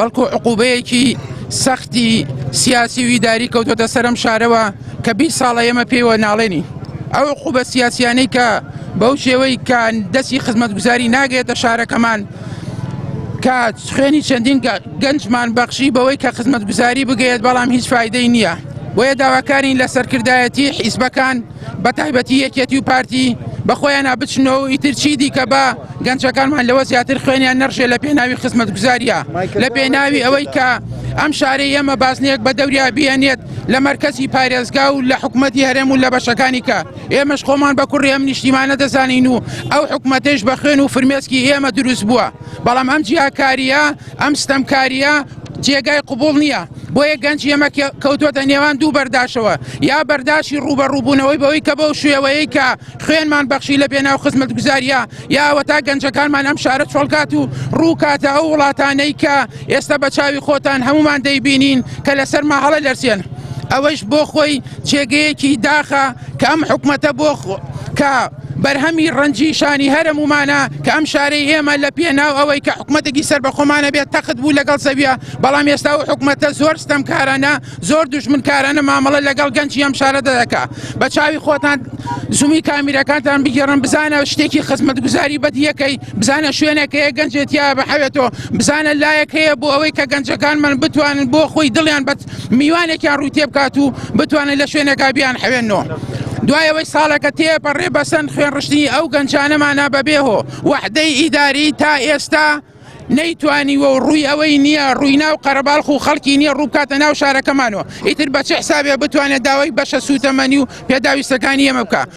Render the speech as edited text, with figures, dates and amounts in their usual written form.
بەڵکو عقوبەیەکی سەختی سیاسی و ئیداری کەوتۆتە سەر ئەم شارەوە کە 20 ساڵە ئێمە پێیوە ناڵێنین. ئەو عقوبە سیاسیانەی کە بەو شێوەی کە دەستی خزمەتگوزاری ناگەێتە شارەکەمان کە خوێنی چەندین گەنجمان بەخشی بەوەی کە خزمەتگوزاری بگەیەت بەڵام هیچ فایدەی نییە. بۆیە داواکارین لە سەرکردایەتی حیزبەکان بە تایبەتی یەکێتی و پارتی بە خۆیانە بچنەوە و ئیتر چی دیکە بە گەنجەکانمان لەوە زیاتر خوێنیان نەڕژێ لە پێناوی خزمەتگوزاریە لە پێناوی ئەوەی کە ئەم شارەی ئێمە بازنەیەک بە دەوریا بیەنێت لە مەرکەزی پارێزگا و لە حکومەتی هەرێم و لە بەشەکانی کە ئێمەش خۆمان بە کوڕی ئەم نیشتیمانە دەزانین و ئەو حکومەتەیش بە خوێن و فرمێسکی ئێمە دروست بووە بەڵام ئەم جیاکاریە ئەم ستەمکاریە جێگای قبوڵ نییە بۆیە گەنج ئێمە کەوتوەتە نێوان دوو بەرداشەوە یا بەرداشی ڕووبەڕووبوونەوەی بەوەی کە بەو شێوەیەی کە خوێنمان بەخشی لە پێناو خزمەتگوزاریە یا ئەوەتا گەنجەکانمان ئەم شارە چۆڵکات و ڕووکاتە ئەو وڵاتانەی کە ئێستا بە چاوی خۆتان هەمومان دەیبینین کە لەسەر ماهەڵە لەرزێن ئەوەش بۆ خۆی جێگەیەکی داخە کە ئەم حکومەتە بۆ کە بەرهەمی ڕەنجی شانی هەرەمومانە کە ئەم شارەی ئێمە لە پێناو ئەوەی کە حکومەتێکی سەر بەخۆمانە بێت تەخت بوو لەگەڵ زەویە بەڵام ئێستا و حکومەتە زۆر ستەمکارانە زۆر دوژمنکارانە مامەڵە لەگەڵ گەنجی ئەم شارە دەکا بە چاوی خۆتان زومی کامیرەکانتان بگێڕن بزانە شتێکی خزمەتگوزاری بەدیەکەی بزانە شوێنێک هەیە گەنجێ تیا بحەوێتەوە بزانە لایەک هەیە بۆ ئەوەی کە گەنجەکانمان بتوانن بۆ خۆی دڵیان بە میوانێکیان ڕووی تێبکات و بتوانن لە شوێنێکا بیان حەوێنەوە. دوای ئەوەی ساڵێکە تێپەڕێ بەسەر خوێنڕشتنی ئەو گەنجانەمانە بەبێ هۆ وەحدەی ئیداری تا ئێستا نەیتوانیوە و ڕووی ئەوەی نییە ڕووی ناو قەرەباڵخ و خەڵکی نییە ڕووبکاتە ناو شارەکەمانەوە ئیتر بە چ حسابێ بتوانێت داوای بەشە سووتەمەنی و پێداویستەکانی ئێمە بکا.